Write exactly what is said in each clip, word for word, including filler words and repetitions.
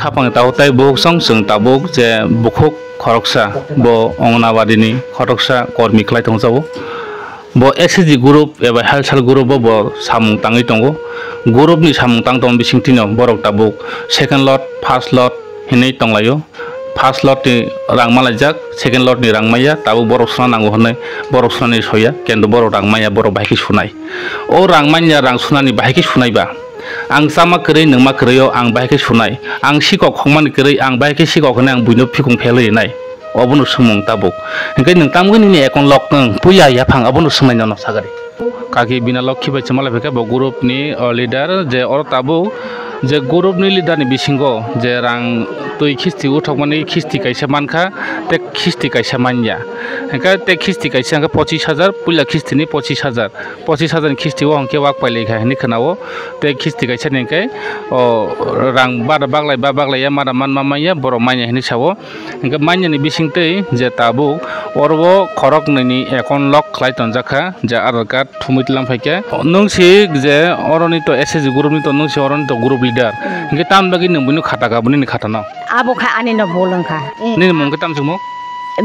Khapang tabuk tei bukhuk song chwng tabuk je bukhuk khoroksa bo Anganwadi ni khoroksa kormi khlai tongjago. Bo S H G group eba health group bo bo samung tangwi tongo. Group ni samung tang tong bising tino borok tabuk second lot, first lot hinwi tonglaio. First lot ni rang malaijak, second lot ni rang maya, tabuk borok suna nango hwnwi borok sunani soya, kintu borok rang maya, borok bahai khe sunai. O rang manya, rang sunani bahai khe sunai ba? Ang chama kwrwi, nwngma kwrwi o ang bahai khe sunai. Ang sikok khokmani kwrwi, ang bahai khe sikok hwnwi ang buino phikung phelwi rinai. Obono swngmung tabuk. Hinkhe nwng tamgwi nini account lock nwng puila yaphang, abono swngnai nono sagari. Kaki Bina Lokhi bai chwma lai phaikha bo group ni, o, leader, je oro tabuk je group ni leader ni bisingo je rang twi khisti uthokmani khisti kaisa mankha, tei khisti kaisa manya. Hinkhe tei khisti kaisa hinkhe pochis hajar, puila khisti ni pochis hajar. Pochis hajar ni khisti o hinkhe wak pailai kha hinwi khwnao. Tei khisti kaisa ni hinkhe, o, rang ba baglai ba baglai ya, mada man ma manya, borok manya hinwi sao. Hinkhe manya ni bising twi je tabuk oro o khorok nwi ni account lock khlai tonjak kha, je Aadhaar card thumwi tlang phaikhe. Nwng si je oro ni to S H G group ni to, nwng si oro ni to group leader. Hmm. Hinkhe tamni bagwi nwng buino khata kha, bo nini khata no? Abo kha ani no bol wngkha. Hmm. Nini mung khe tamo chukmung?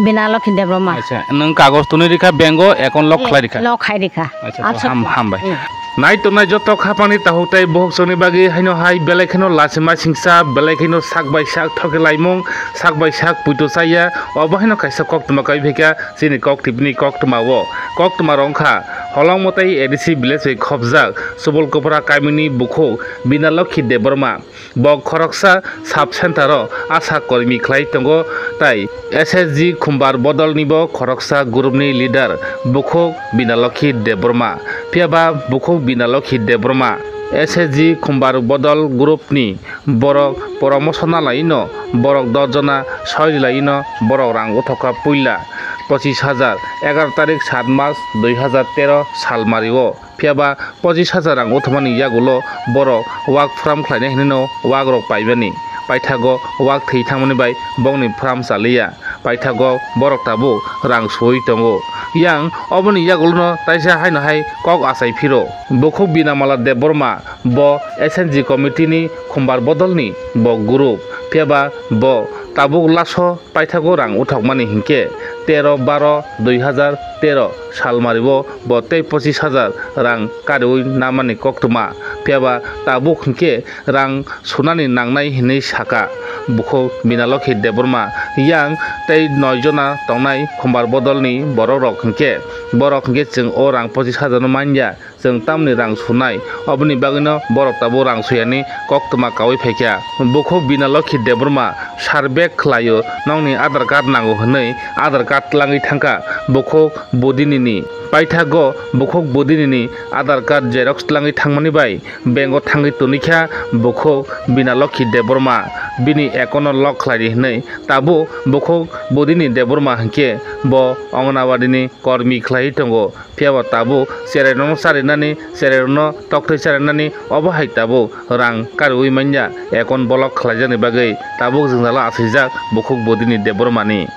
Bina Lokhi Debbarma. Acha, nwng kagoj tunui rikha, bank o account lock khlai rikha? Lock khai rikha. Acha, to ham-, hambai. Hmm. Nai tongnai joto khapangni tahuk tei bohok songni bagwi haino hai belai kheno lachima singsa, belai kheno sak bai sak thoke laimung, sak bai sak puito chaya, obo haino kaisa koktwma kai phaikha chini kok tibini koktwma o. Koktwma rok wngkha Holongmotai A D C village bai khopjak Subol Kopra kamini bukhuk Bina Lokhi Debbarma. Bo khoroksa sub center o asha kormi khlai tongo, tai S H G Khumbar bodol ni bo khoroksa group ni leader bukhuk Bina Lokhi Debbarma. Phiya ba bukhuk Bina Lokhi Debbarma S H G Khumbar bodol group ni borok promotion na lai no, borok dos jona soi lai no borok rang uthokha puila pochis hajar, egaroh tarik sat mas dui hajar tero sal mari o. Phiya ba pochis hajar rang uthumani yagulo borok wak phuram khlainai hinwi no wak rok paimani. Paithago wak thwi thangmani bai bongni phuram chaliya. Paithago borok tabuk rang suwi tongo. Yang oboni yagulono taisa haino hai kok achai phiro. Bukhuk Binamala Debbarma bo S N G committee ni Khumbar bodolni bo group. Phiya ba bo tabuk laso paithago rang uthokmani hinkhe tero baro dui hajar tero salmario bo tei pochis hajar rang kariui namani koktwma. Phiya ba tabuk hinkhe rang sunani nangnai hinwi saka bukhuk Binalokhi Debbarma. Yang tei noi jona tongnai Khumbar bodolni borokrok hinkhe, borok hinkhe chwng o rang pochis hajar no manya. Chwng tamni rang sunai, oboni bagwino borok tabuk rang suyani koktwma kaui phaikha. Bukhuk Binalokhi Debbarma sarbek khlaio, nokni Aadhaar card nango hwnwi Aadhaar card tlangwi thangkha bukhuk budinini. Paithago bukhuk budinini Aadhaar card xerox tlangwi thangmani bai bank o thangwi tonikha bukhuk Binalokhi Debbarma, bini account o lock khlaidi hwnwi. Tabuk bukhuk budini Debbarma hinkhe bo Anganwadini kormi khlaiwi tongo. Phiya bo tabuk cherairokno charinani, cherairokno toktwi charinani, obo hai tabuk rang kariui manya account block khlaijakni bagwi tabuk jwngjalo achaijak bukhuk budini Debbarmani.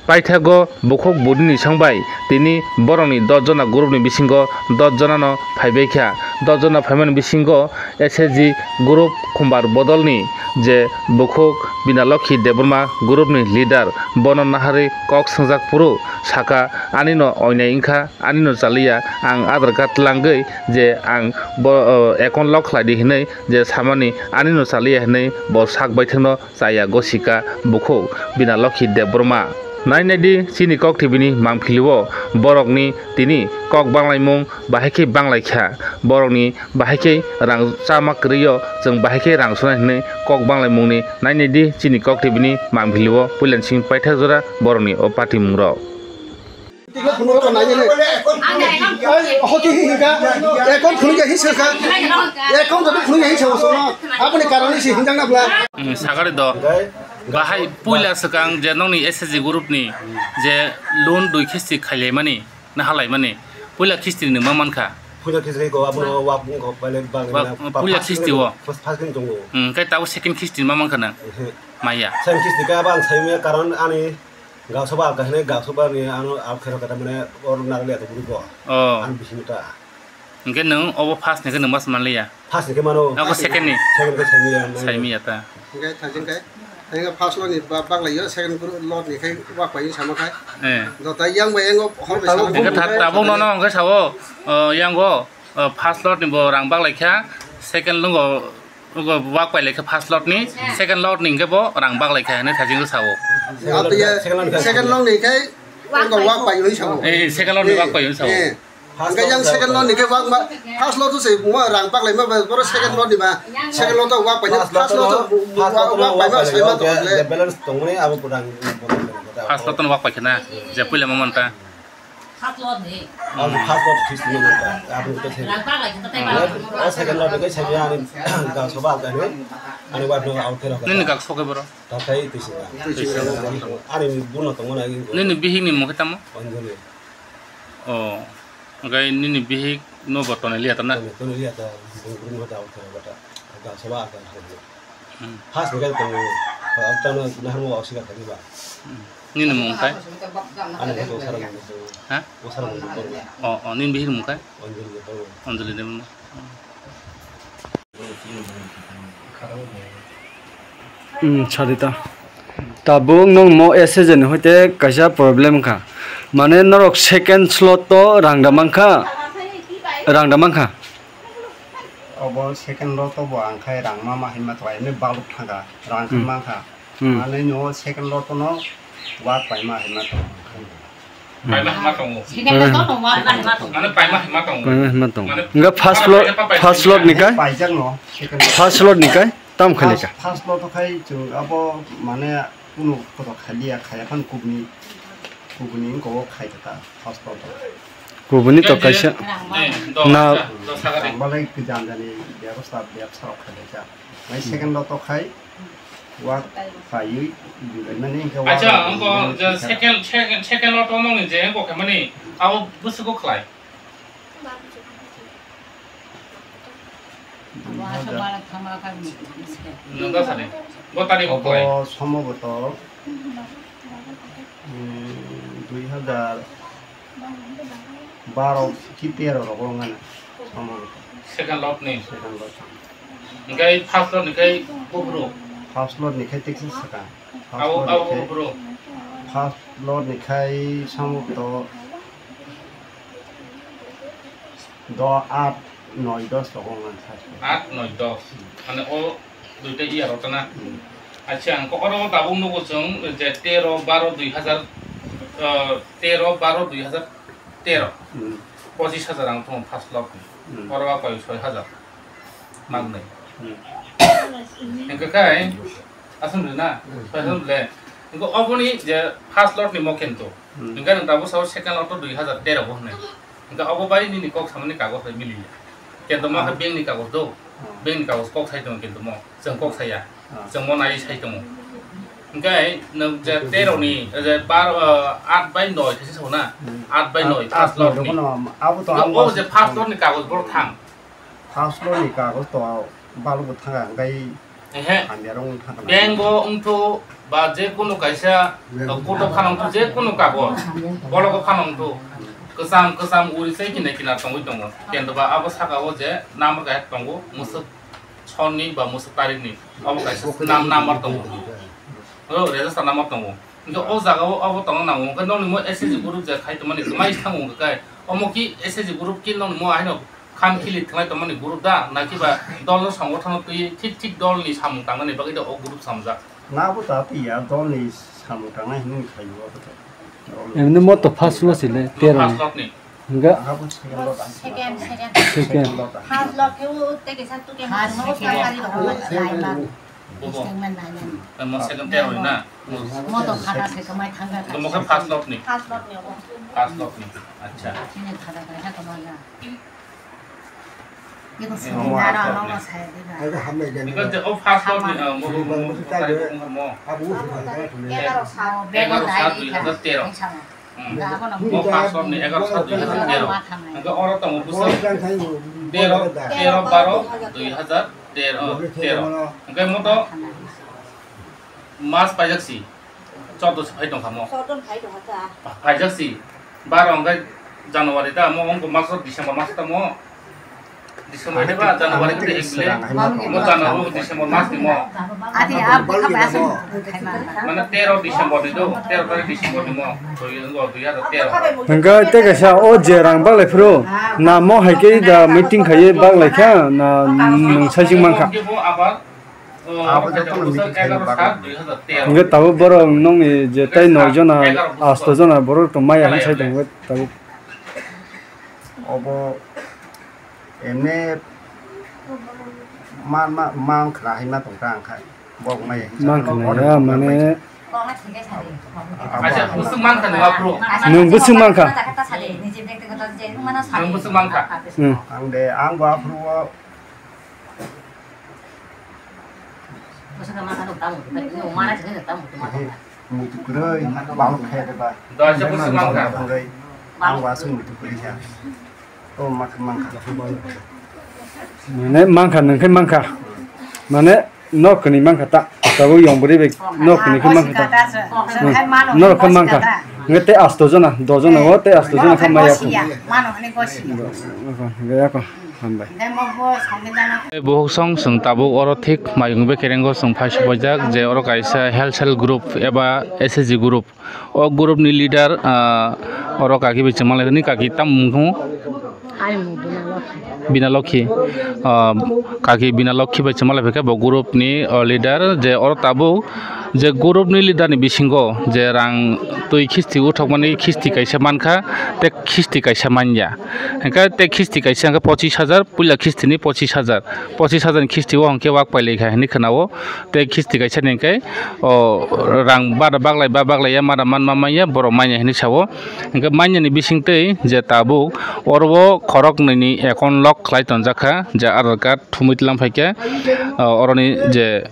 Paithago bukhuk budini songbai tini borokni dos jona groupni bisingo dos jonano phaibaikha. Dos jona phaimani bisingo S H G group Khumbar bodolni je bukhuk Binalokhi Debbarma groupni leader, bono naharwi kok swngjak phuru saka, "Anino oinai wngkha, anino chaliya, ang Aadhaar card tlangwi je ang bo, o, account lock khlaidi," hinwi je samani, "Anino chaliya," hinwi bo sak baithangno chaya gosika bukhuk Binalokhi Debbarma. Nai naidi chini kok tibini mangphilio borokni tini kok banglaimung bahai khe banglaikha. Borokni bahai khe rang chama kwrwio chwng bahai khe rang sunai hwnwi kok banglaimungni nai naidi chini kok tibini mangphilio puilansing paithak jora borokni o patimungrok. Hoki hinka, ekon phunukya hinsa ka, ekon joto phunukya hinsa usono, aboni karoni se hinjang na bla. Hmm, sagari do. Bahai puila swkang je nokni S H G group ni je loan dui khisti khailaimani, na halaimani, puila khisti ni ma mankha. Puila khisti ko abo wak ko pale bang. Wak, na, puila first khisti ni o. First, first ni tongo. Hmm, kai tabo second khisti ni ma mankha na? Ehe. Maya. Second khisti ka bang sai me karon ani Gausoba kahne gausoba ni ano akhero kata mane or narali ato guru go. Oh. An bising ta. Hwnkhe nwng obo first ni khe nwng mas manliya? First ni khe mano. Abo second ni? Second khe saimanya. Saimanya ta. Hwnkhe thajin khe, hwnkhe first lot ni ba-, baglaio, second group lot ni khe wak pai samo khai. Eh. Dota yang bai yang hor bai tabuk samo. Hwnkhe tha-, tabuk nono hwnkhe sao, o, yang o, o, first lot ni bo rang baglai kha, second lungo, o, wak pai lai kha first lot ni, second lot ni hwnkhe bo rang baglai kha hinwi thajin khe sao. Second lot ni khe wak pai hinwi sao. Eh, second lot ni wak pai hinwi sao. Eh. Hwnkhe yang second lot ni khe wak ma, first lot se mo rang baglai ma, boro second lot ni ma, second lot wak pai, first lot wak pai ma, sai ma to le. Balance tongmani abo rang. First lot wak pai khna, je puila ma manta. First lot ni. First lot fix ni manta, abo to se. Rang baglai khna tai. O second lot ni khe sai ani ga soba ani, ani wak no out khe. Nini ga soke boro. Tatai tisi. Ani buno tongmani. Nini bihik ni mokhe tamo? Anjali. O, hwnkhe nini bihik no bo tonwi liya ta na? Tonwi liya ta, bung bung no ta, ta, ta, ta, saba ta, ta. Hmm. First ni khe tongo, ta no nahar mo osi ka thani ba. Hmm. Nini mung kai? Ani khe osara mung. Ha? Osara mung. O, o, nini bihik mung kai? Anjali Debbarma. Anjali Debbarma. Hmm, Sarita. Tabuk nwng mo S S J ni hoite kaisa problem kha. Mane norok second slot to rang da mankha? Rang da mankha? Obo second lot to bo ang khai rang ma ma hinma to, emni baluk thanga, rang khe Hmm. mankha. Hmm. Mane no second lot to no wak pai ma hinma to. Paima hima tongo. Second lot to wak pai ma tongo. Mane paima hima tongo. Paima hima tongo. Mane hingga first lot, first lot ni kai? Paijak no, second lot. First lot ni kai? Tam khali ka? First, first lot to khai chwng abo mane kunu kotor khaliya, khaya phan kubuni, kubuni wngko o khai ta first lot to. Kubuni to kaisa. Eh, dos, na dos hajar. Ang balai kijan jani bebostha, bebsa rok khai ta. Mai second lot to khai, wak paiwi, mane hingke wak. Acha, wngko, je second, second, second lot to nongni je wngko khe mani, abo bwswk khlai. Nung ta sani. Bo tari bo khlai. Obo somboboto, mm, dui hajar baro ki tero rogo wngana somboboto. Second lot ni. Second lot. Hingke first lot ni kai bubru. First lot ni kai teksa saka. First lot ni kai, first lot ni kai somboboto do, aat, noi, dos rogo wngana. Aat, noi, dos. Mane o duita iya rok tana. Hmm. Acha, ang kok oro tabuk nugo chwng je tero baro dui hajar, eh, tero baro dui hajar tero. Hmm. Pochis hajar ang thung first lot ni. Hmm. Oro ba koi soi hajar. Magnai. Hmm. Hingke kai, aswng rina, hmm, soi hajar le. Hingke oboni je first lot ni mo kento. Hmm. Hingke nang tabuk sao second lot to dui hajar tero bo hwnwi. Hingke obo bai nini kok samani kagoj bai miliya. Kento mo khe bank ni kagoj do. Hmm. Bank ni kagoj kok sai tongo kento mo. Chwng kok saya. Hmm. Chwng mo nai sai tongo. Hingke nang je tero ni, je baro, eh, aat bai noi thesi sao na. Hmm. Aat bai noi, aat, first lot ni. Abo to ang o je first lot ni kagoj boro thang. First lot ni kagoj to balbo thanga, hingke Ehe. Hamya rok wng thangkha. Bank o wngthu ba je kunu kaisa, uh, court o phano wngthu je kunu kagoj, block o phano wngthu, kwcham kwcham uri se kina kina tongwi tongo. Kento ba abo saka o je number kaisa tongo, mwswk sonni ba mwswk tarikni, abo kaisa nam-, number tongo. O register number tongo. Hingke o jaga o abo tongna nango, hingke nokni mo S H G group je khai tongmani kwmai thango hingke kai, omo ki S H G group ki nokni mo ahino Kham khili thwnglai tongmani group da, na kiba dolno songothono twi thik thik dolni samung tangnani bagwi da o group samjak? Na bo ta twi ya, dolni samung tangnai hinwi khlai o bo to. Emni mo to first lot sile, tero ni. First lot ni. Hingga? Abo second lot. Second, second. Second. First lot khe o tei kaisa tuke ma thangma o second. Sari rok lai ma. Bobo. Statement nai nai. Mo second tero ni na? Mo to khata se kamai thangga. Mo khe first lot ni? First lot ni obo. First lot ni. Acha. Chini khata kaisa kamai ya. Iko sini nara no no saya diba. Because the, oh, first lot ni, uh, mo, mo, mo, mo, mo, mo. Abo egaroh sat dui hajar tero. Hmm. Mo first lot ni egaroh sat dui hajar tero. Hingke oro tongo bwswk tero, tero baro dui hajar tero, tero. Hingke mo to mas paijak si. Chordo se phai tongkha mo. Chordo phai tongkha ta. Phaijak si. Baro hingke January ta mo, wngkha maso December maso ta mo. December ni ba, January ni April, mo January, December mas ni mo. Adi, ah, buka ba asam. Mane tero December ni do, tero tarik December ni mo. Hingke tei kaisa o je rang baglai phuru, na mo hai khe da meeting khaiwi baglai kha, na nwng sai chwng mankha. Abo jotono meeting khaiwi baglai. Hingke tabuk borok nokni je tei noi jona, asto jona borok tong maya hinwi sai tongo tabuk. Obo emne ma, ma, ma wngkhwna hai ma tongkha ang khai. Bo wngmaya hinsa. Ma wngkhwna ya, mane. Acha, bwswk mankha nw aphuru? Nwng bwswk mankha? Nwng bwswk mankha? Hmm. Ang de, ang bo aphuru o Muitu kwrwi, bang khe de ba. Dosa bwswk mankha. Ang bo aswk muitu kwrwi kha. O mankha, mankha. Mane mankha, nwng khe mankha. Mane nok kwnwi mankha ta. Tabuk yong bwrwi bai nok kwnwi khe mankha ta. Hmm. Norok khe mankha. Hingke tei asto jona, do jona o tei asto jona kha maya kho. Hingke yako. Hambai. Tei buhuk song chwng tabuk oro thik mayung bekerengo chwng phai supaijak je oro kaisa health cell group eba S H G group. O group ni leader, ah, oro kaki bai chwng malai ni kaki tam mung thung? Ani mung Bina Lokhi. Bina Lokhi. Ah, kaki Bina Lokhi bai chwng malai khe bo group ni, oh, leader je oro tabuk je group ni leader ni bisingo je rang twi khisti uthokmani khisti kaisa mankha tei khisti kaisa manya. Hingke tei khisti kaisa hingke pochis hajar, puila khisti ni pochis hajar. Pochis hajar ni khisti o hingke wak pailai kha hinui khwna o. Tei khisti kaisa ni hingke, o, rang bada baglai ba baglai ya mada man ma manya borok manya hinui sa o. Hingke manya ni bising twi je tabuk oro o khorok nwi ni account lock khlai tonjak kha, je Aadhaar card thumui tlam phai khe, o, oro ni je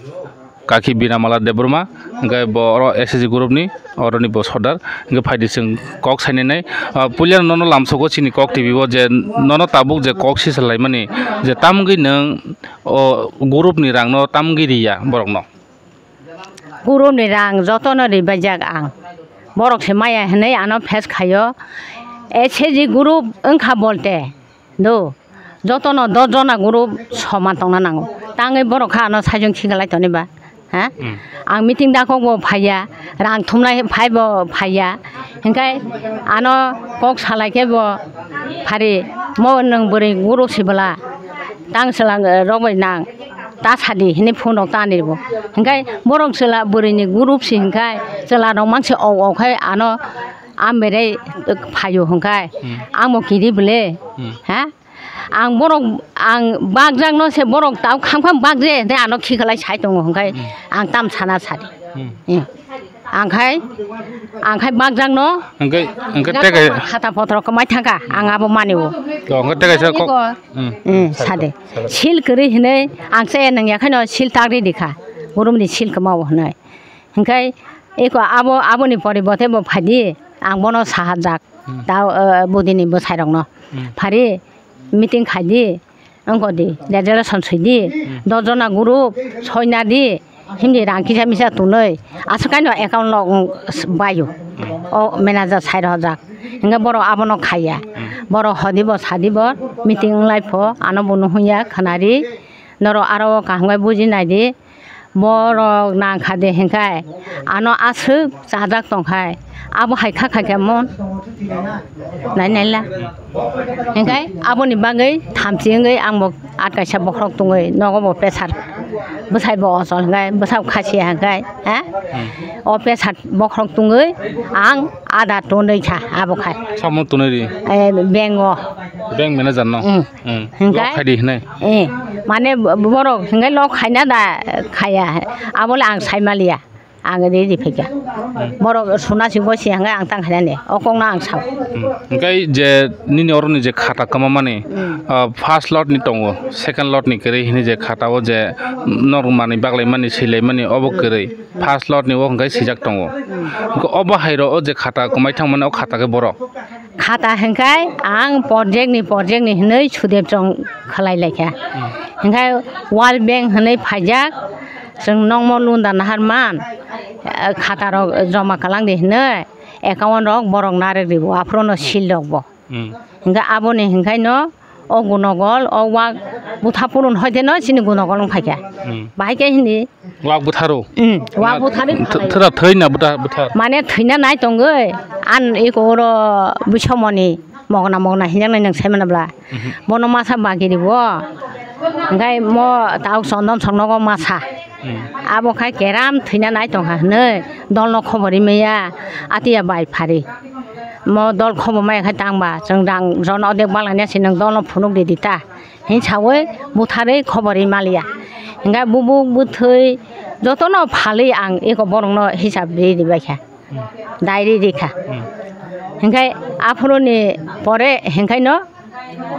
kaki Binamala Debbarma, hingke bo oro S H G group ni, oro ni bo sordar, hingke phaidi chwng kok sainai nai. Ah, puila nono lamsogo chini kok T V o je nono tabuk je kok sisa laimani, je tamgwi nwng o group ni rang no tamgwi riya borok no. Group ni rang joto no ribaijak ang, borok se maya hinui ano face khaio, S H G group wngkha bolte. Do, jotono dos jona group soman tongna nango. Tangwi borok kha ano saichung khikalai toni ba? Ha? Hmm. Ang meeting da kok bo phaiya, rang thumnai phai bo phaiya. Hingkai ano kok salai khe bo phari mo nwng bwrwi group sibwla tang chwla rok bai nang ta sadi hinui phone rok ta ni bo. Hingkai borok chwla bwrwi ni group si hingkai chwla rok mansi ok ok khai ano amberei phaio hingkai Hmm. amo kiri bwle. Hmm. Ha? Ang borok, ang bakjakno se borok tau kham kham bakje, hwnkhe ano khiklai sai tongo, hwnkhe Hmm. ang tam sana sadi. Hmm. Hmm. Ang khai, ang khai bakjakno Hwnkhe, hwnkhe tei kaisa khata potro kwmai thangkha, ang abo mani o. To, hwnkhe tei kaisa kok. Iko, Hmm. hmm, sade. Sil kwrwi hinui ang se nangya khaino sil tagri dikha. Gurumni sil kwmao hinui. Hwnkhe iko abo, aboni poribote bo phaidi, ang bono sahajak. Hmm. Tao, eh, budini bwsairokno. Hmm. Phari, meeting khaidi, wngkha di, resolution swidi, Hmm. dos jona group, soina di, himdi rang kisa misa tunui, aswk kaino account log, mm, baio. Hmm. O manager sai rojak. Hingke borok abono khaiya. Hmm. Borok hodibo sadibo, meeting wnglaipho, ano bo nuhungya, khwnari, norok aro kaham khe buji naidi. Borok nangkha de hinkhai, ano aswk chajak tongkhai, abo hai kha khaikha mon. Nai naila. Hinkhai aboni bagwi thamchi wngwi ang bo at kaisa bokhorok tongwi nogo bo pressure. Bwsai bo ochol hinkhai, bwsai bo khasiya hinkhai, ha? Hmm. O pressure bokhorok tongwi ang ada tonwi kha abo khai. Samung tonwi ri? Eh, bank o. Bank manager no? Hmm. Hmm. Hinkhai? Lok khaidi hinai? Eh, mane borok hinkhai lok khaina da khaya. Abole ang saimaliya. Ang ready phaikha. Hmm. Borok suna si gosi hinkhai ang tang khainani. O kokno ang sao. Hmm. Hinkhai je nini oroni je khata kwmamani, Hmm. ah, first lot ni tongo, second lot ni kwrwi hinwi je khata o je norok manwi baglai mani, swilai mani obo kwrwi. First lot ni o hinkhai swijak tongo. Hinkhai obo hai ro o je khata kwmai thangmani o khata khe borok. Khata hinkhai ang project ni, project ni hinwi sudep chong khlai laikha. Hmm. Hinkhai World Bank hinwi phaijak, chwng nokmo loan da nahar man, eh, khata rok joma kalang di hinwi account rok borok narwk ribo, aphuru no seal rok bo. Hmm. Hinkhai aboni hinkhai no o gunogol, o wak butha purun hoite no chini gunogol wng phaikha. Hmm. Bahai khe hini. Wak butharo? Hmm, wak butharo. Thwra thwi na butha, buthar? Mane thwina nai tongwi, an iko oro bisomoni mogna mogna hinjaknai nwng sai manabla. Mhm. Bono masa bagiri bo. Hingkai mo tau chondon songnogo masa. Hmm. Abo khai keram thwina nai tongkha hwnwi dolno khobor rimaya atiya bai phari. Mo dol khobor maya khai tangba chwng rang jon odek balangya se nwng dolno phunuk ridi ta. Hin sawi butharwi khobor ri maliya. Hingke bubuk bwthwi jotono phalwi ang eko borokno hisab ri ribaikha. Hmm. Dai ri rikha. Hmm. Hingke aphuruni pore hingkaino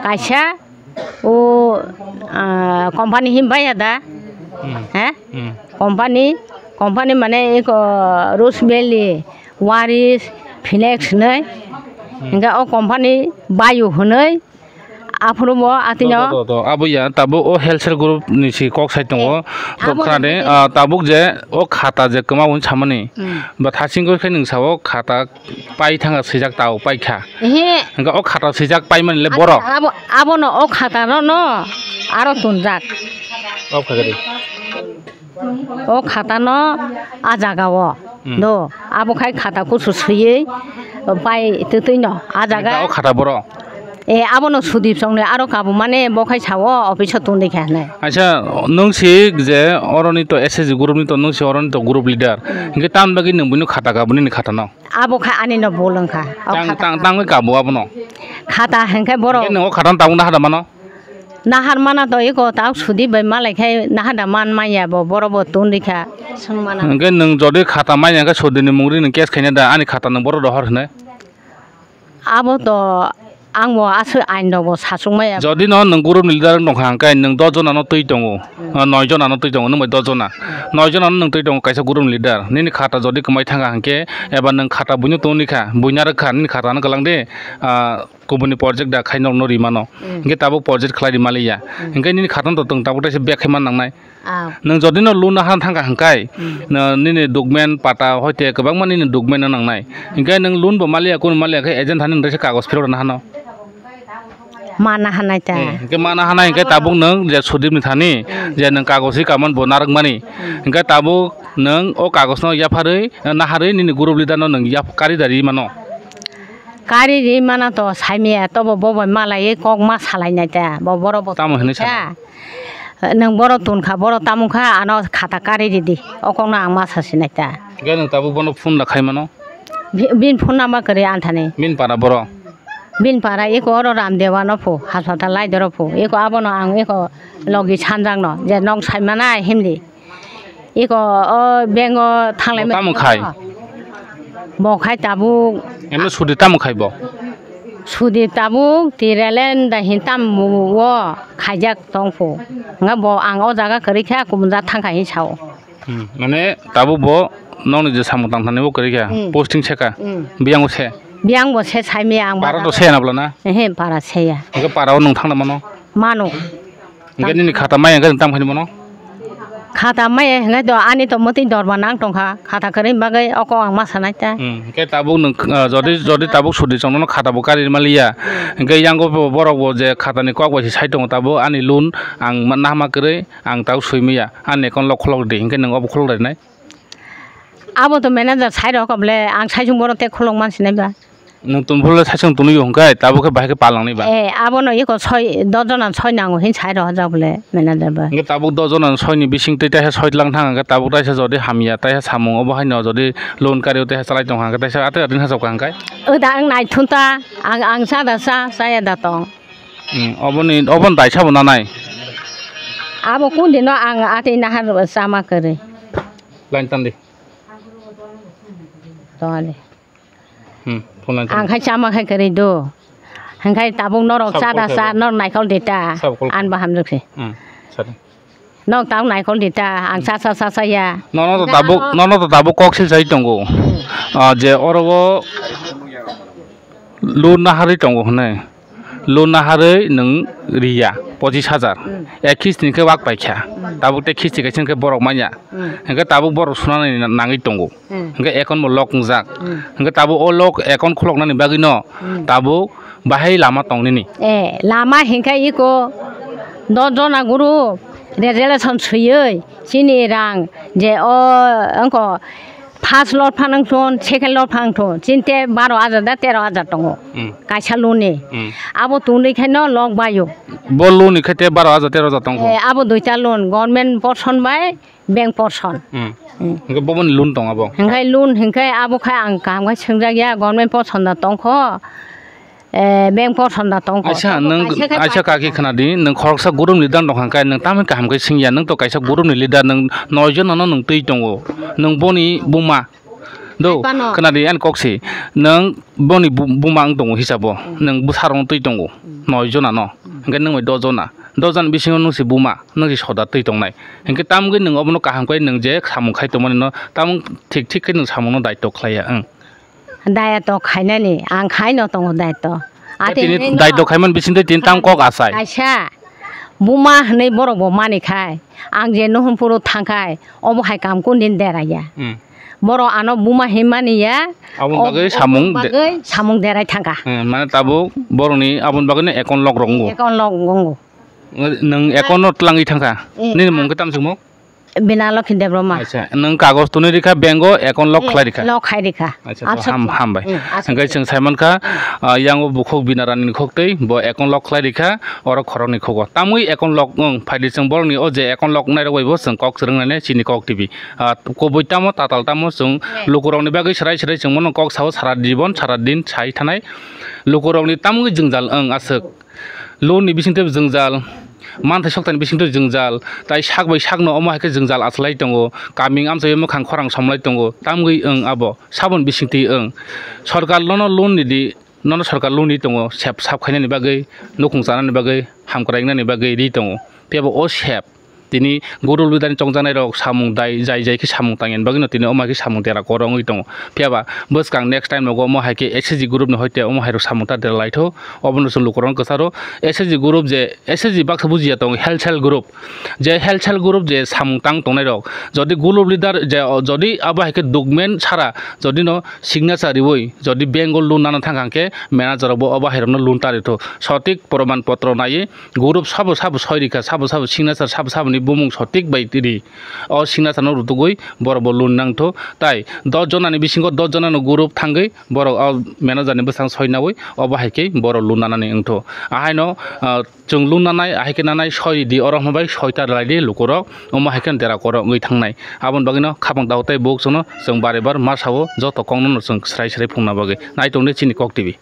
kaisa o, ah, company him baiya da? Hmm. He? Hmm. Company, company mane eko Rose Valley, Waris, Phoenix hinwi. Hmm. Hingke o company bayu hinwi Aphuru bo atino. Do, do, do, do. Abo ya, tabuk o health cell group ni si kok sai tongo. Eh, abo khna de, ni ah, tabuk je o khata je kwma wng samani. Hmm. Ba thasing khe nung sao khata pai thanga swijak tao pai kha. Ehe. Hingke o khata swijak pai mani le borok. Abo, abo no o khata no, no aro tunjak. Off kha gari. O khata no a jaga o. Hmm. Do, abo khai khata kusu swiwi pai twtwi no a jaga. O khata boro. E, abono Sudip chongni aro kabumani bo khai sao office o tongdi kha hinwi. Acha, nwng si je oroni to S S G group ni to nwng si oroni to group leader. Hmm. Hingke tamni bagwi nwng buino khata kabuni ni khata no? Abo khai ani no bol wngkha. O tang, khata tang, tangwi kabo abono. Khata hingke borok. Hingke nwng o khata no tabuk nahar da mano? Nahar mana to iko tau Sudip bai malai khai nahar da man manya bo borok bo tongdi kha swng mana. Hingke nwng jodi khata manya hingke Sudip ni mungri nwng case khaina da ani khata nwng borok rohor hinwi? Abo to ang bo aswk ain rok bo sachuk maya. Jodi no nwng group ni leader wng tongkha hingke nwng dos jona no twi tongo. Hmm. Ah, noi jona no twi tongo, nwng bai dos jona. Hmm. Noi jona no nwng twi tongo kaisa group ni leader. Nini khata jodi kwmai thangkha hingke eba nwng khata buino tongni kha, buina rwkha, nini khata no kwlang de, ah, kubuni project da khai norokno rimano. Hmm. Hingke tabuk project khlai rimaliya. Hmm. Hingke nini khata no to tong tabuk teisa bag khai man nangnai. Ah. Nwng jodi no loan naharna thangkha hingkai, hmm, no, nini document pata hoite kwbangma nini document no nangnai. Hingke nwng loan bo maliya, kunu maliya khe agent thani nwng teisa kagos phirok rwna hano. Mana hanai ta. Hmm, hingke mana hanai hingke tabuk nwng je Sudip ni thani, hmm, je nwng kagos ri kaman bo narwk mani. Hmm. Hingke tabuk nwng o kagos no yapharwi, naharwi nini group leader no nwng yap-, kari dari mano. Kari ri mana to saimaya tobo bo bai malai kok ma salai nai ta. Bo borok bo tamo hinwi ta. Nwng borok tun kha, borok tamo kha, ano khata kari ridi. O kokno ang ma sa sinai ta. Hingke nwng tabuk bono phone da khai mano? Bi-, bini phone number kwrwi anthani. Bini para borok? Bini para eko oro Ramdewa no pho, haspatal lai doro pho. Eko abono ang eko logi sanjak no, je nok sai mana himdi. Eko o bengo thanglai. Bo tamo khai? Bo khai tabuk. Emno Sudip tamo khai bo? Sudip tabuk Tirelen da hin tamo o khaijak tong pho. Nga bo ang o jaga kwrwi kha, kubun ja thang kha hin sao. Hmm, mane tabuk bo nokni je samung tang thani bo kwrwi kha, hmm, posting se kha. Hmm. Biyang bo se. Biyang bo se saimaya ang bara bara. To se na bwla na? Ehe, bara se ya. Hingke para o nwng thangna mano? Mano. Hingke nini khata maya hingke nwng tam khaini mano? Khata maya hingke do ani to mwtwi dorma nang tongkha. Khata kwrwi bagwi oko ang ma sanai ta. Hmm, hingke tabuk nwng, ah, jodi, jodi tabuk Sudip chong nono khata bo kari maliya. Hmm. Hingke yango bo borok bo je khata ni kok bai se sai tongo tabuk ani loan ang ma-, nahma kwrwi. Ang tau sui maya, ani account lock kholok di, hinkhe nwng obo kholok lainai? Abo to manager sai rok bole, ang sai sung bono tei kholok man sinai ba. Nwng tong phuru le sai sung tonwi hwnkhe, tabuk khe bahai khe palangnai ba. Eh, abono eko soi, dos jona soi nango hin sai rok jak bole manager ba. Hinkhe tabuk dos jona soi ni bising twi taisa soi lang thang, hinkhe tabuk taisa jodi hamya, taisa samung obo haino jodi loan kari o taisa chalai tong kha, hinkhe taisa atwi atwi ha sok kha hinkhe. Oda ang nai thun ta, ang, ang cha da cha, chaya da tong. Hmm, oboni, oboni daisa bo nanai. Abo kundino ang atwi nahar chama kwrwi. Line tandi. Tongani. Hmm, phone line tandi. Ang khai chama khai kwrwi do. Hingkhai tabuk norok cha da cha, nor naikhol di ta. Sabo call kha. An ba hamjwk se. Hmm, sir. Nok tang naikhol di ta, ang cha cha cha cha ya. Nono to tabuk, nono to tabuk kok sil sai tongo. Hmm. Ah, je oro o loan naharwi tongo hwnwi. Loan naharwi nwng riya pochis hajar. Hmm. Ek kisti ni khe wak paikha. Hmm. Tabuk tei kisti kaisa khe borok manya. Hmm. Hingkhe tabuk borok sunani nangwi tongo. Hmm. Hingkhe account bo lock wngjak. Hmm. Hingkhe tabuk o lock account khuloknani bagwino, hmm, tabuk Bahai lama tong nini? Eh, lama hinkhe iko dos jona guru resolution swiwi chini rang je o wngkha first lot phano thun, second lot phano thun, chini te baro hajar da tero hajar tongo. Hmm. Kaisa loan ni. Hmm. Abo tongwi khaino lok baio. Bo loan ni khe te baro hajar tero hajar tongkho? Eh, abo duita loan, government portion bai bank portion. Hmm. Hmm. Hingke bo boni loan tong abo? Hingke loan hingke abo khe ang kaham khe swngjak ya, government portion da tongkho. Eh, bank portion da tongkho. Aisa, nwng, kaisa khe aisa, kaki khna di, nwng khoroksa group ni leader tong kha khe, nwng tamni kaham khe swngya, nwng to kaisa group ni leader, nwng noi jona no nwng twi tongo, nwng boni buma. Do, hai phano. Khna di, ani kok si, nwng boni bu-, buma wng tongo hisabo, nwng bwsarok no twi tongo, noi jona no, hingke nwng bai dos jona, dos jona bisingo nwng si buma, nwng si soda twi tongnai, hingke tamgwi nwng obono kaham khe nwng je samung khai tongmani no, tamung thik thik khe nwng samung no daityo khlai ya, wng. Dayato khainani, ang khaino tongo dayato. Ate tini hwnwi no dayato khaiman bisingtwi tini tam kok asai. Kaisa buma hwnwi borok bo mani khai, ang je Nohonpuro thang khai, obo hai kam kundin deraya. Hmm. Borok ano buma himani ya, aboni bagwi samung de- bagwi samung derai thangkha. Hmm, mane tabuk borokni aboni bagwino account lock rok wngo. Account lock wngo. Nwng account no twlangwi thangkha. Eh. Nini mung khe tamo chwngmo? Bina Lokhi Debbarma. Acha, nwng kagoj twnwi rikha, bank o account lock khlai rikha? Lock khai rikha. Acha, to ham, hambai. Hmm, acha. Hingke chwng saimankha, ah, yango bukhuk Bina Rani ni khok twi, bo account lock khlai rikha, oro khoroknwi khogo. Tamwi account lock wng phaidi chwng borokni o je account lock nairok bai bo chwng kok swrwng nai chini kok T V. Ah, kubui tamo, tatal tamo chwng lukurokni bagwi swrai swrai chwng bono kok sao sara jibon, sara din sai thanai. Lukurokni tamwi jwngjal wng aswk. Loan ni bisingtwi jwngjal, manthai sokthai ni bisingtwi jwngjal, tai sak bai sakno omo hai khe jwngjal achlai tongo, kaming amchai mwkhang khorang somlai tongo, tamgwi wng abo saboni bisingtwi wng. Sorkar nono loan ni di, nono sorkar loan ri tongo, sep sap khainani bagwi, nukhung chanani bagwi, hamkrai wngnani bagwi ri tongo, tei bo o sep. Tini guru leader ni chongjaknai rok samung dai jai jai khe samung tangya bagwi no tini omo hai khe samung dera koro wngwi tongo. Phiya ba bwskang next time rogo omo hai khe S H G group ni hoite omo hai rok samung ta dera lai tho. Obono chwng lukurok no kwcharo S H G group je S H G baksa bujiya tongo, health cell group. Je health cell group je samung tang tongnai rok, jodi guru leader je, jodi abo hai khe document sara, jodi no signature riwi, jodi bank o loan nana thang kha hwnkhe manager rok bo obo hai rok no loan ta ri tho. Sotik proman potro naiwi group sabo sabo soi rikha, sabo sabo signature, sabo sabo ni bumung sotik bai ri. O signature no rutugwi borok bo loan nang tho. Tai dos jona ni bisingo dos jona no group thangwi borok o manager ni bwsang soi nawi obo hai khe borok loan nanani wng tho. Ahai no, ah, chwng loan nanai, ahai khe nanai soi di, oro hwnbai soi ta rwlai di lukurok, omo hai khe dera koro wngwi thangnai. Aboni bagwi no khapang dago tei bukhuk chwngno chwng bare bar ma sao, joto kok no chwng swrai swrai phungna bagwi. Nai tong di chini kok T V.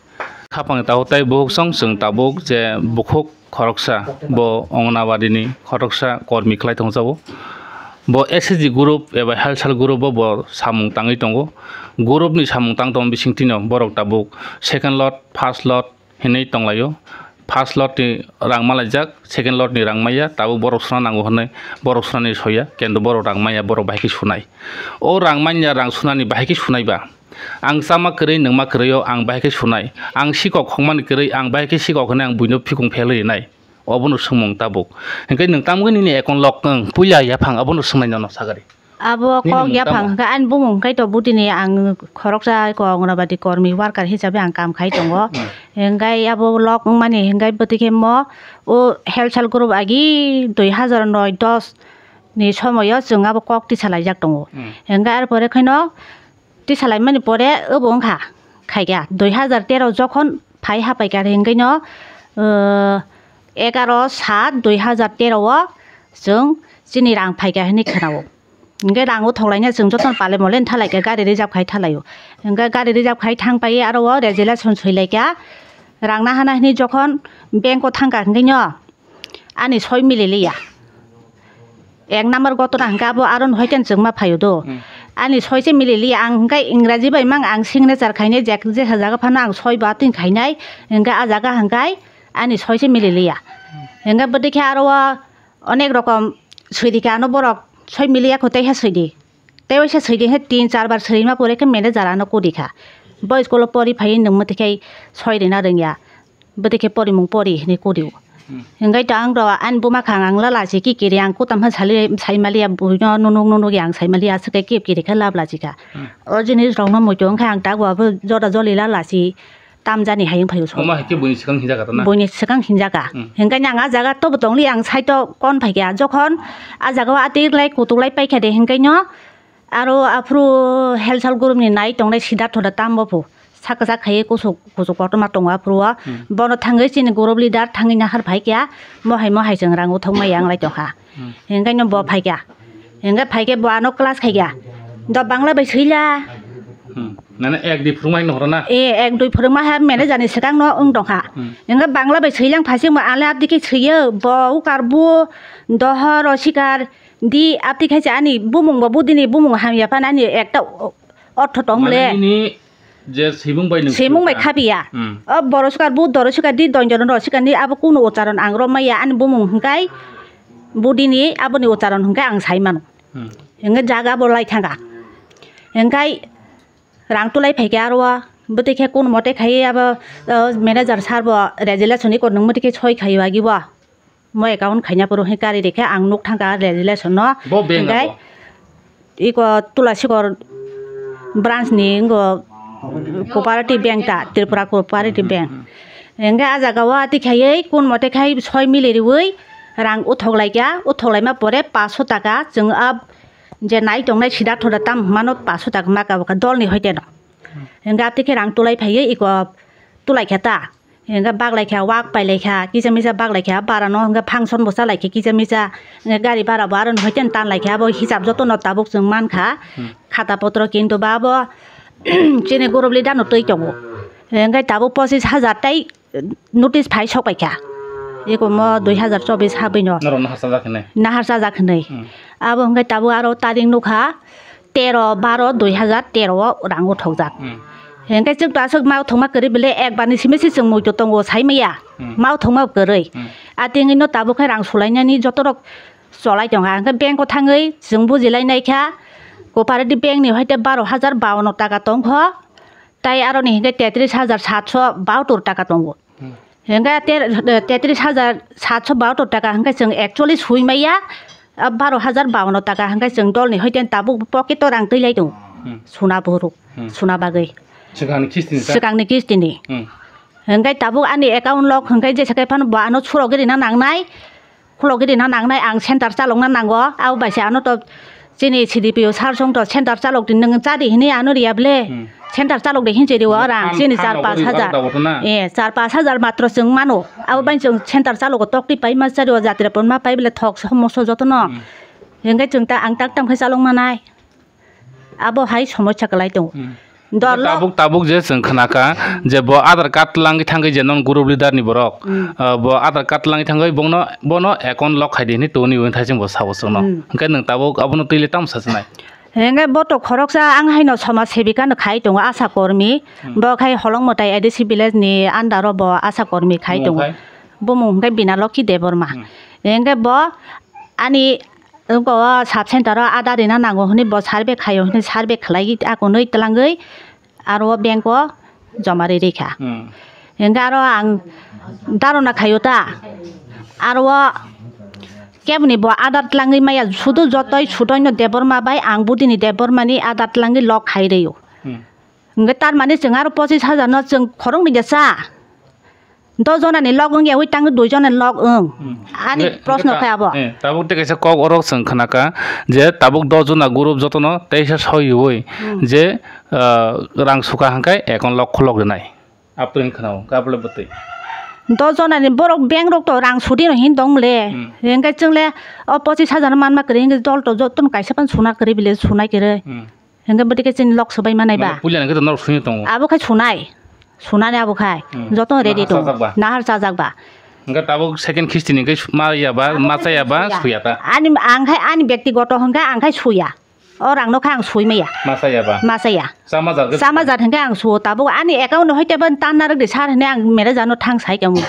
Khapang dago tei bukhuk chwng chwng tabuk je bukhuk khoroksa bo Anganabadi ni khoroksa kormi khlai tongjago. Bo S H G group eba health cell group o bo samung tangwi tongo. Group ni samung tang tong bising twi no borok tabuk second lot, first lot, hinwi tonglaio. First lot ni rang malaijak, second lot ni rang maya, tabuk borok suna nango hwnwi borok sunani soya, kintu borok rang maya, borok bahai khe sunai. O rang manya, rang sunani bahai khe sunai ba? Ang chama kwrwi, nwngma kwrwi o ang bahai khe sunai. Ang sikok khokmani kwrwi, ang bahai khe sikok hwnwi ang buino phikung phelwi rinai. Obono swngmung tabuk. Hinkhe nwng tamgwi nini account lock wng, puila yaphang abono swngnai nono sagari. Abo nini kok mung yaphang tamo? Hwnkhe ani bumung hwnkhe to butini ang khoroksa ko Anganabadi kormi worker hisabe ang kam khai tongo. Hmm. Hwnkhe abo lok wngmani hwnkhe bwtwi khe mo o health cell group agi dui hazar noi dos ni somoyo chwng abo kok tisa laijak tongo. Hmm. Hwnkhe ar pore kheno tisa laimani pore obo wngkha khaikha dui hazar tero jokhon phai hapaikha hwnkhe no, uh, egaro sat dui hazar tero o chwng chini rang phaikha hwnwi khwnao. Hingke rang o thok laina chwng jotono pale mole wng thalai kha, gari reserve khai thalai o. Hingke gari reserve khai thang pai aro o resolution soi lai kha. Rang nahana hwnwi jokhon bank o thang kha hingke no ani soi mili liya. Ek number gotona hingke abo aro no hoiten chwng ma phaio do. Hmm. Ani soi se mili liya, ang hingke Ingraji bai mang ang signature khainai je, jesa jaga phano ang soi ba twing khainai, hingke a jaga hingke ani soi se mili liya. Hingke bwdikhe aro o onek rokom swi di khe ano borok soi miliya kho tei he soi di. Tei waisa soi di he tin char bar soi ma pore khe manager ano kudi kha. Bo school o pori phai nwng mwtwi khe soi rina rwngya. Bwtwi khe porimung pori hinwi kudi o. Hmm. Hingkhai to ang rw ani buma kha ang lala si ki kiri ang kutam ha sali sai maliya buino nunuk nunuk yang sai maliya aswk khe kip kiri khe lab lachi kha. Hmm. O jinis rok no muitu wngkha ang tak bo abo jora joli lala si. Tamjani hayung phaio so. Omo hai khe buini swkang hinjak kha na? Buini swkang hinjak kha. Hmm. Hinkhe ang a jaga tobo tongli ang side o kon phaikha. Jokhon a jaga o atwirlai kutuklai paikha de hinkhe no aro aphuru Helsal group ni nai tongnai Siddhartho da tambo phu. Sak sak khaiwi kuchuk kuchuk kotorma tongo aphuru o. Hmm. Bono thangwi chini group leader thangwi nahar phaikha. Mohai mohai chwng rang uthok maya wnglai tongkha. Hmm. Hinkhe no bo phaikha. Hinkhe phaikhe bo ano class khaikha. Do Bangla bai swila. Hmm. Nana ek dui phwrwngma hino horo na? E, ek dui phwrwngma ha manager ni swkang no wng tongkha. Hmm. Hinkhe Bangla bai swilang phasing bo ale abdi khe swiyo. Bo ukar bu dohor osikar di abdi khe ani bumung bo budini bumung hamya phano ani ekta o-, ortho tong le. Mane nini je simung bai nwng Simung bai sukha. Khapiya. Hmm. O borok sukar bu doro sukar di donjoro rok sukar ni abo kunu ucharon ang romaya ani bumung hwnkhe budini aboni ucharon hwnkhe ang sai mano. Hmm. Hwnkhe jaga bo lai thanga. Hwnkhe rang tulai phaikhe aro o bwtwi khe kun mote khaiwi abo, o, manager sir bo resolution iko nwng mwtwi khe soi khaio agi bo. Mo account khaina phuru hwnkhe kari rikhe ang nuk thangkha resolution no. Bo bank hwnkhe abo? Iko Tulasikor branch ni ingo cooperative bank ta, Tripura cooperative bank. Hmm, hmm, hmm. Hwnkhe a jaga o ati khaiwi kun mote khai soi mili riwi rang uthok laikha, uthok laima pore paso taka chwng a je nai tongnai Siddhartho da tam mano paso taka maka bwkha dol ni hoite no. Hwnkhe ati khe rang tulai phaiwi iko tulai kha ta. Hwnkhe bak lai kha, wak pai lai kha, kisa misa bak lai kha, bara no hwnkhe function bo cha lai kha kisa misa, hwnkhe gari bara bo aro no hoite tan lai kha, abo hisab joto no tabuk chwng man kha, hmm, khata potro kintu ba abo chini group leader no twi tongo. Hwnkhe tabuk pochis hajar tai notice phai sok pai kha. Eko mo dui hajar chobis ha bwino. Norok no hachajak hinwi. Na hachajak hinwi. Hmm. Abo hwnkhe tabuk aro tarik nukha tero baro dui hajar tero o rang uthokjak. Hmm. Hwnkhe chwng to aswk ma uthokma kwrwi bele ekbar ni simi se chwng muitu tongo sai maya. Hmm. Ma uthokma kwrwi. Hmm. Atwngwi no tabuk khe rang sulainani joto rok cholai tongkha. Hwnkhe bank o thangwi chwng bujilai naikha cooperative bank ni hoite baro hajar bawanno taka tongkho. Tai aroni hwnkhe tetris hajar satso bahatur taka tongo. Hmm. Hwnkhe ter-, tetris hajar satso bahatur taka hwnkhe chwng actually sui maya, ah, baro hajar bawanno taka hwnkhe chwng dolni hoite tabuk pocket o rang twi lai tongo. Hmm. Suna borok, hmm, suna bagwi. Swkangni kisti ni ta? Swkangni kisti ni. Hmm. Hwnkhe tabuk ani account lock hwnkhe jesa khe phano bo ano surok rina nangnai. Khulogwi rina nangnai, ang center chalokna nango, abo bai se ano to chini C D P O sir song to center chalok di, nwng cha di hini ano riya ble. Hmm. Center chalok di hinwi rio. Nang rang chini char paanch hajar. Aro daw na? Eh, char paanch hajar matro chwng mano. Abo bai chwng center chalogo tokti pai ma chari o jatri pon ma pai bele thok somoso joto no. Hmm. Hwnkhe chwng ta ang tak tam khe chalok manai. Abo hai somosya kwlai tongo. Hmm. Dol. Tabuk, tabuk je chwng khna kha je bo Aadhaar card twlangwi thangwi je non group leader ni borok, hmm, ah, bo Aadhaar card twlangwi thangwi bono, bono account lock khai di hinwi tongni hwnwi thai chwng bo sabo chwngno. Hmm. Hwnkhe nwng tabuk abono twi le tamo sachinai? Hwnkhe bo to khoroksa ang haino somaj sebika no khai tongo, asha kormi. Hmm. Bo khai Holong Mwtai A D C village ni under o bo asha kormi khai tongo. Bumung khai? Bumung hwnkhe Bina Lokhi Debbarma. Hmm. Hwnkhe bo ani Wngkha o sub center o ada rina nango hwnwi bo survey khaio hwnwi survey khlai akonwi twlangwi aro o bank o joma rwi rikha. Hmm. Hwnkhe aro ang dharona khaio ta, aro o keboni bo ada twlangwi maya sudu jotoi sudoino Debbarma bai ang budini Debbarma ni ada twlangwi lok khai rw-o. Hmm. Hwnkhe tar mani chwng aro pochis hajar no chwng khoroknwi de cha. Dos jona ni lok wng ya, ui tang dui jona ni lok wng. Hmm. Ani hwnkhe, proshno hwnkhe ta-, khe abo. Eh, tabuk tei kaisa kok oro chwng khna kha je tabuk dos jona group jotono teisa soi ui, hmm, je, ah, rang sukha hwnkhe account lok khulok rwnai. Aptwi wng khna o, kablo bwtwi. Dos jona ni borok bank rok to rang sudi no hin dong le. Hmm. Hwnkhe chwng le o pochis hajar no manma kwrwi hwnkhe dol to jotono kaisa phano suna kwrwi bile sunai kwrwi. Hmm. Hwnkhe bwtwi khe chini lok swbai manai ba. Mane puila hwnkhe to norok suni tongo. Abo khai sunai. Sunani abo khai. Hmm. Joto ready tongo. Nahar chajak ba. Nahar chajak ba. Hwnkhe tabuk second kisti ni hwnkhe su-, ma ya ba, ma cha ya ba, suya ta. Ani, ang khai ani byaktigoto hwnkhe ang khai suya. O rang no khai ang sui maya. Ma cha ya ba? Ma cha ya. Chama jar khe. Chama jar hwnkhe ang suo. Tabuk ani account no hoite ban tan narwk di sir hwnwi ang manager no thang sai kamo.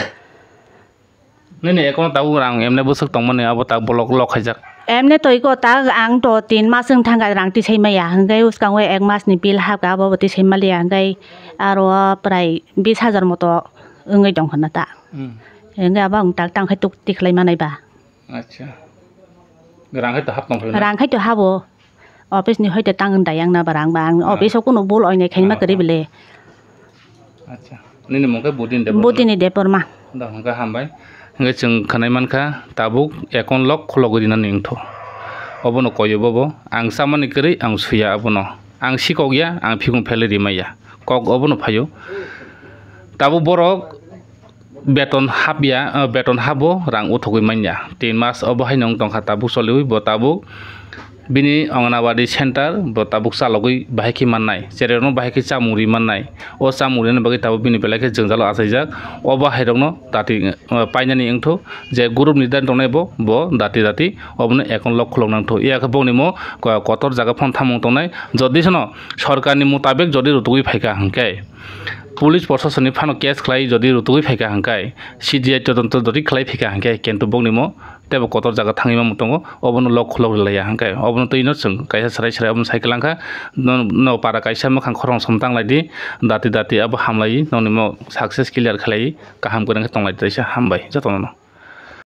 Nini account tabuk rang emne bwswk tongmani abo ta block lock khaijak. Emne to iko ta ang to tin mas wng thangkha rang tisai maya hwnkhe uskango ek mas ni bill hapkha abo bo tisai maliya hwnkhe aro prai bis hajar moto wngwi tongkha na ta. Hmm. Hwnkhe abo ang tak tang khai tuk tikhlai manai ba. Acha. Rang khai to hap tongkha na? Rang khai to habo. Office ni hoite tang dayang na barang ba ang, ah, office o kunu bul oinai khaima, ah, kwrwi bele. Acha. Nini mung khe Budini Debbarma. Budini Debbarma. Da hwnkhe hambai. Hwnkhe chwng khwnai mankha tabuk account lock khulogwi rinani wngthu. Obono koyo bobo. Ang chamani kwrwi ang suya abono. Ang sikok ya, ang phikung phelwi rimaya. Kok obono phaio. Tabuk borok beton hapya, eh, beton habo rang uthogwi manya. Tin mas obo haino wng tongkha tabuk choliwi bo tabuk. Bini Anganwadi center bo tabuk chalogwi bahai khe mannai, cherai rokno bahai khe chamung ri mannai. O chamung rinani bagwi tabuk bini belai khe jwngjalo achaijak. O bahai rokno dati, eh, painani wngthu je group ni dani tongnai bo, bo dati dati obono account lock khulok nangthu. Iya khe bongni mo ko-, kotor jaga phone thamung tongnai. Jodi sono sorkarni mutabek jodi rutugwi phaikha hwnkhe, police proshasonni phano case khlai jodi rutugwi phaikha hwnkhe, C D I todonto jodi khlai phaikha hwnkhe, kintu bongni mo teibo kotor jaga thangwi mamo tongo, obono lock khulok rwlaiya hwnkhe, obono twino chwng kaisa chwrai chwrai obono sai kwlangkha, no, no para kaisa mwkhang khorang som tang lai di, dati dati abo hamlai nokni mo success clear khlai kaham kwrwng khe tong lai di, teisa hambai jotono no.